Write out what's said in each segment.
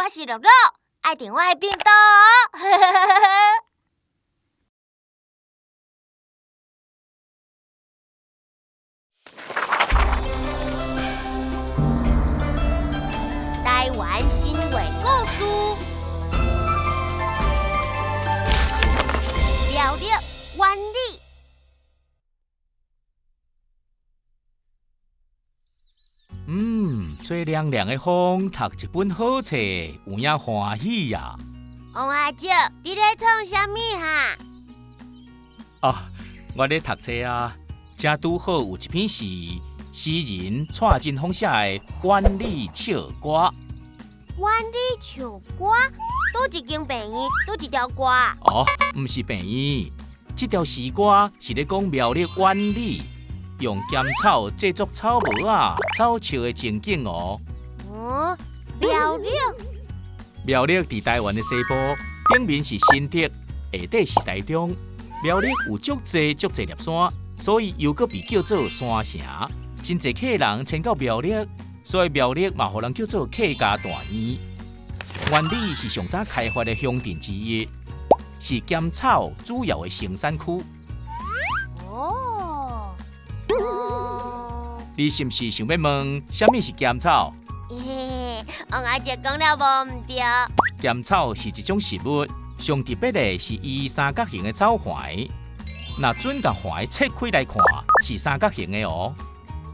我是樂樂，愛訂我的頻道哦。台灣神話故事，苗栗苑裡。嗯，吹涼涼的風，讀一本好冊，有影歡喜呀。王阿叔，你咧創啥物哈？啊，我咧讀冊啊，正拄好有一篇是詩人蔡振峰寫的《苑裡唱歌》。苑裡唱歌，佗一間病院，佗一條歌？哦，毋是病院，這條詩歌是咧講苗栗苑裡用鹹草製作草帽仔、草笑的情景哦。哦，苗栗。苗栗佇台灣的西部，頂面是新竹，下底是台中。苗栗有足濟足濟粒山，所以又閣被叫做山城。真濟客人遷到苗栗，所以苗栗嘛予人叫做客家大院。苑裡是上早開發的鄉鎮之一，是鹹草主要的生產區。哦，你是毋是想欲問，啥物是鹹草？嘿，王阿叔講了無毋對。鹹草是一種食物，上特別的是伊三角形的草環。若準共環切開來看，是三角形的哦。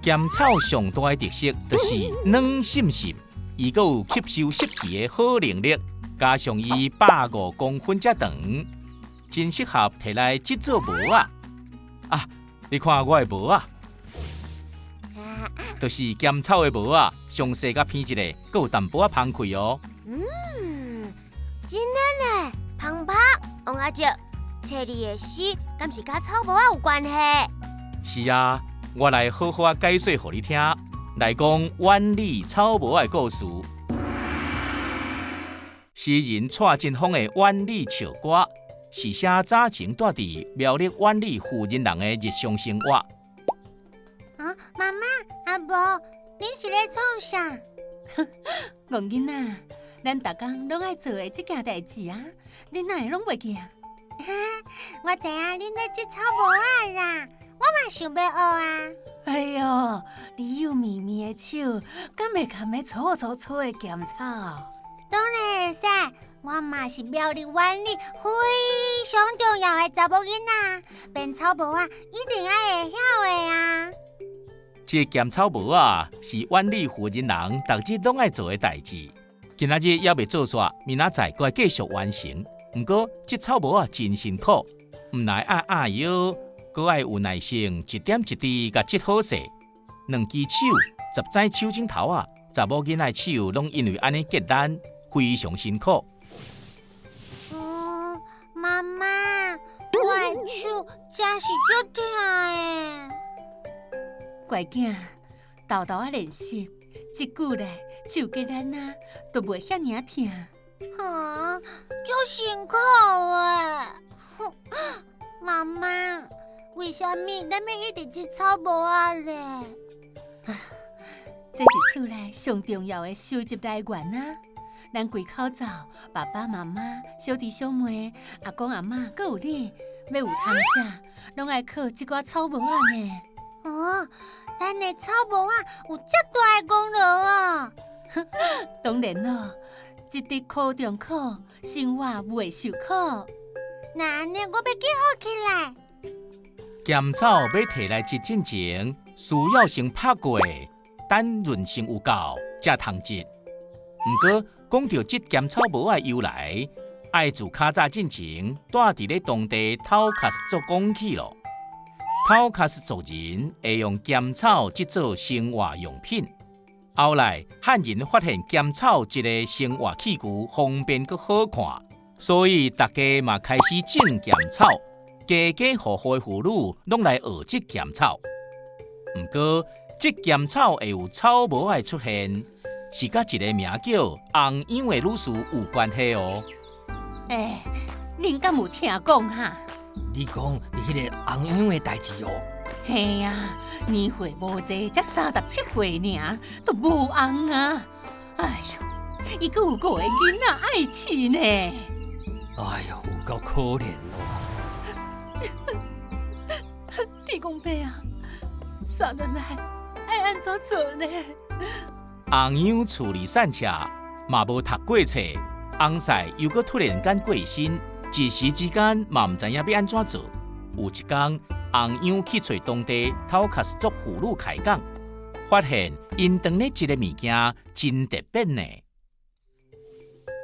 鹹草上大的特色就是軟滲滲，伊閣有吸收濕氣的好能力，加上伊150公分遮長，真適合提來織做帽仔。啊，你看我的帽仔，就是鹹草的帽仔，詳細共編一下，閣有淡薄仔芳氣哦。嗯，真的呢，芳芳，王阿叔，冊裡的詩，敢是佮草帽仔有關係？是啊，我來好好仔解說予你聽，來講苑裡草帽仔的故事。詩人蔡振峰的《苑裡唱歌》是寫早前住佇苗栗苑裡婦人人的日常生活。啊，媽媽，阿婆，恁是咧創啥？戇囡仔，咱逐工攏愛做的這件代誌啊，恁哪會攏袂記啊？我知影恁咧織草帽仔啦，我嘛想欲學啊。哎喲，你有綿綿的手，敢會堪彼粗粗粗的鹹草？當然會使，我嘛是苗栗苑裡非常重要的查某囡仔，編草帽仔一定愛會曉的啊。這鹹草帽仔是苑裡婦人人逐日攏愛做的代誌。今仔日猶未做煞，明仔載閣愛繼續完成。毋過織草帽仔真辛苦，毋但愛壓腰，閣愛有耐性，一點一滴共織好勢。兩支手，10指手指頭仔，查某囡仔的手攏因為按呢結力，非常辛苦。嗯，媽媽，我的手真是足疼的。乖囝，沓沓仔練習，織久咧，手結力啊，就袂遐爾疼。啊，足辛苦的。媽媽，為啥物咱欲一直織草帽仔咧？啊，這是厝內上重要的收入來源啊！咱規口灶，爸爸媽媽、小弟小妹、阿公阿嬤，閣有你，欲有通食，攏愛靠這寡草帽仔呢。哦，咱的草帽仔有遮大的功勞哦！當然咯，織得苦中苦，生活袂受苦。那按呢，我欲緊學起來。鹹草欲提來織進前，需要先拍過，等韌性有夠，才通織。毋過講著織鹹草帽仔由來，愛自較早進前，住佇咧當地頭殼斯族講起囉。頭殼斯族人會用鹹草織做生活用品。後來漢人發現鹹草織的生活器具方便閣好看，所以大家嘛開始種鹹草，家家戶戶的婦女攏來學織鹹草。毋過織鹹草會有草帽仔出現，是佮一个名叫紅秧的女士有關係哦。欸，恁敢有聽講哈？你講你彼个紅秧的代誌哦？嘿啊，年歲無濟，才37歲爾，都無紅啊！哎喲，伊閣有五个囡仔愛飼呢。哎喲，有夠可憐哦！天公伯啊，煞落來愛按怎做呢？紅娘厝裡散赤，嘛無讀過冊，翁婿又閣突然間過身，一時之間嘛毋知影欲按怎做。有一工，紅娘去揣當地頭殼族婦女開講，發現𪜶當咧織的物件真特別呢。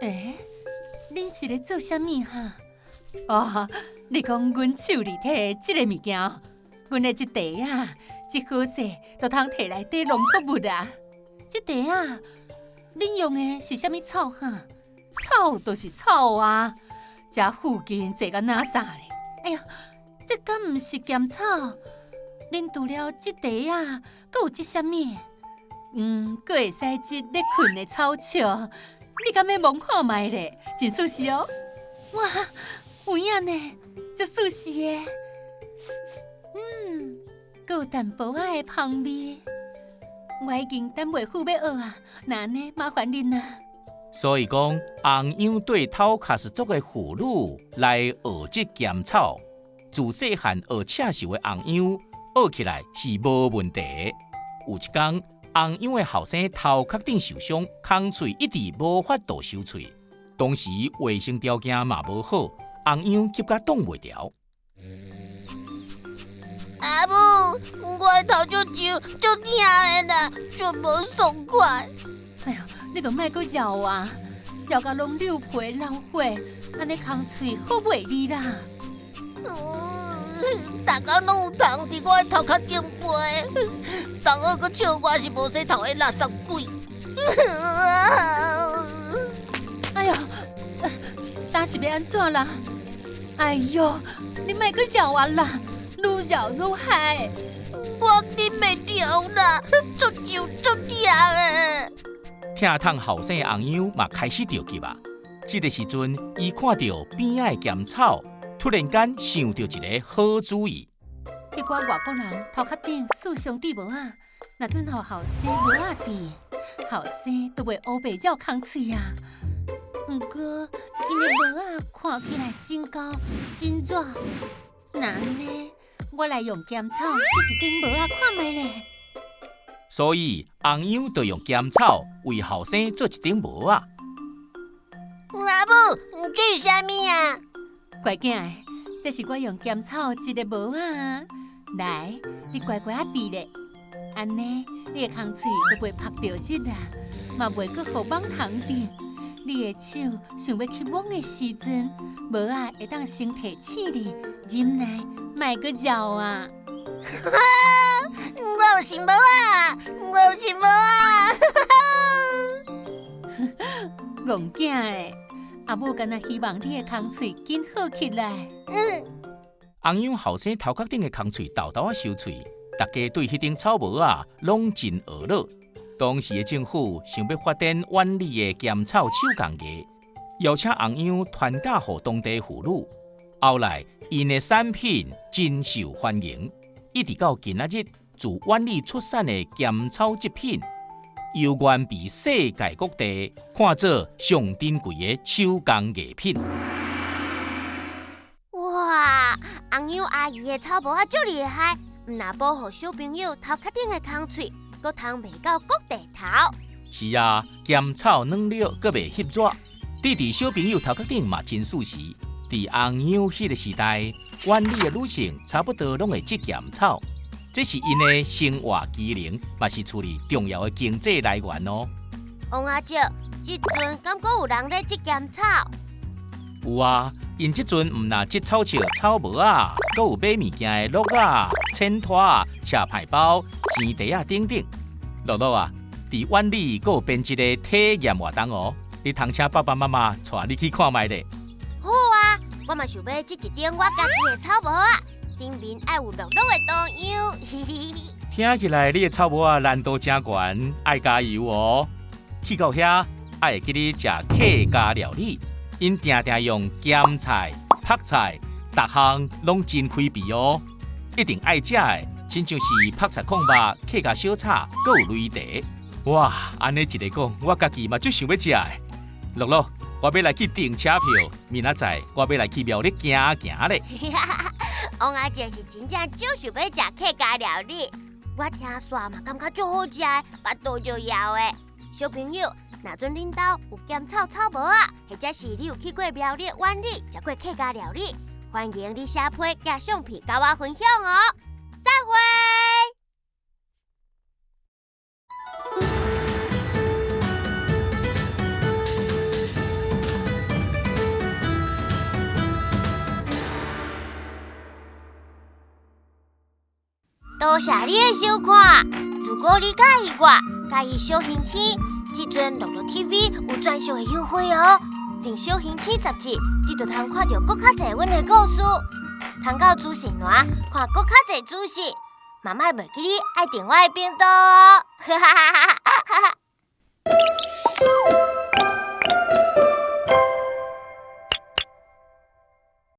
欸，恁是咧做啥物哈？哦，你講阮手裡提的這个物件，阮的織袋仔，織好勢，就通提來綴農作物啊。這袋仔，恁用的是啥物草哈？草就是草啊，這附近濟甲哪啥咧？哎呀，這敢毋是鹹草？恁除了織袋仔，閣有織啥物？嗯，閣會使織咧睏的草笑。你敢欲摸看覓咧？真舒適哦！哇，有影呢，足舒適的。嗯，閣有淡薄仔的芳味。我已經等袂赴欲學啊，若按呢，麻煩恁啊。所以講，紅娘對頭殼族的婦女來學織鹹草，自細漢學刺繡的紅娘學起來是無問題的。有一工，紅娘的後生頭殼頂受傷，空喙一直無法度收喙。當時衛生條件嘛無好，紅娘急甲擋袂牢。阿母，我的頭足糋足疼的啦，足無爽快。哎喲，你就莫閣繞啊，繞甲攏扭皮流血，按呢空喙好袂利啦。逐工攏有蟲佇我的頭殼頂飛，同學閣笑我是無洗頭的垃圾鬼。哎喲，當時欲按怎啦？哎喲，你莫閣繞啊啦，愈繞愈害。我忍袂牢啦，足糋足疼的。疼痛後生的紅娘嘛開始著急啊！這个時陣，伊看著邊仔的鹹草，突然間想著一个好主意。彼寡外國人頭殼頂刺傷織帽仔，若準予後生帽仔戴，後生就袂烏白繞空喙啊。毋過，𪜶的帽仔看起來真厚、真熱。若按呢，我來用鹹草織一頂帽仔看覓咧。所以，紅娘就用鹹草為後生做一頂帽仔。阿母，這是啥物啊？乖囝兒，這是我用鹹草織的帽仔。來，你乖乖仔戴咧，按呢，你的空喙就袂曝著熱啊，嘛袂閣予蠓蟲叮。你的手想欲去摸的時陣，帽仔會當先提醒你，忍耐，莫閣繞啊！我有新帽仔，我有新帽仔！戇囝的，阿母干焦希望你的空喙緊好起來。嗯。紅娘後生頭殼頂的空喙沓沓仔收喙，大家對彼頂草帽仔攏真懊惱。當時的政府想欲發展苑裡的鹹草手工藝，邀請紅娘傳教予當地婦女。後來，𪜶的產品真受歡迎，一直到今仔日，自苑裡出產的鹹草織品，猶原被世界各地看做上珍貴的手工藝品。哇！紅娘阿姨的草帽仔足厲害，毋若保護小朋友頭殼頂的空喙，閣通袂到各地頭。是啊，鹹草軟了，閣袂翕熱，戴佇小朋友頭殼頂嘛真舒適。佇紅娘彼个時代，苑裡的女性差不多攏會織鹹草，這是𪜶的生活機能，嘛是厝裡重要的經濟來源哦。王阿叔，這陣敢閣有人咧織鹹草？有啊，𪜶這陣毋若織草笑、草帽仔，閣有買物件的箩仔、錢拖仔、車牌包、錢袋仔等等。樂樂啊，佇苑裡閣有編織的體驗活動哦，你通請爸爸媽媽帶你去看覓咧。好啊，我嘛想欲織一頂我家己的草帽仔，頂面愛有樂樂的圖樣。聽起來你的草帽仔難度真懸，愛加油哦！去到遐，愛會記得食客家料理，𪜶定定用鹹菜、泡菜，逐項攏真開味哦。一定愛食的，親像是泡菜炕肉、客家小炒，閣有擂茶。哇，按呢一个講，我家己嘛足想欲食的。樂樂，我欲來去訂車票，明仔載我欲來去苗栗行行咧。王阿姐是真正足想欲食客家料理，我聽煞嘛感覺足好食的，腹肚就枵的。小朋友，若準恁兜有鹹臭草帽仔，或者是你有去過苗栗苑里食過客家料理，歡迎你寫批寄相片佮我分享哦。再會。多謝你的收看。如果你佮意我，佮意小星星，這陣樂樂 TV 有專屬的優惠哦。訂小星星雜誌，你就通看著閣較濟阮的故事，通到資訊欄看閣較濟資訊。嘛莫袂記你愛訂我的頻道哦。哈哈哈哈哈哈！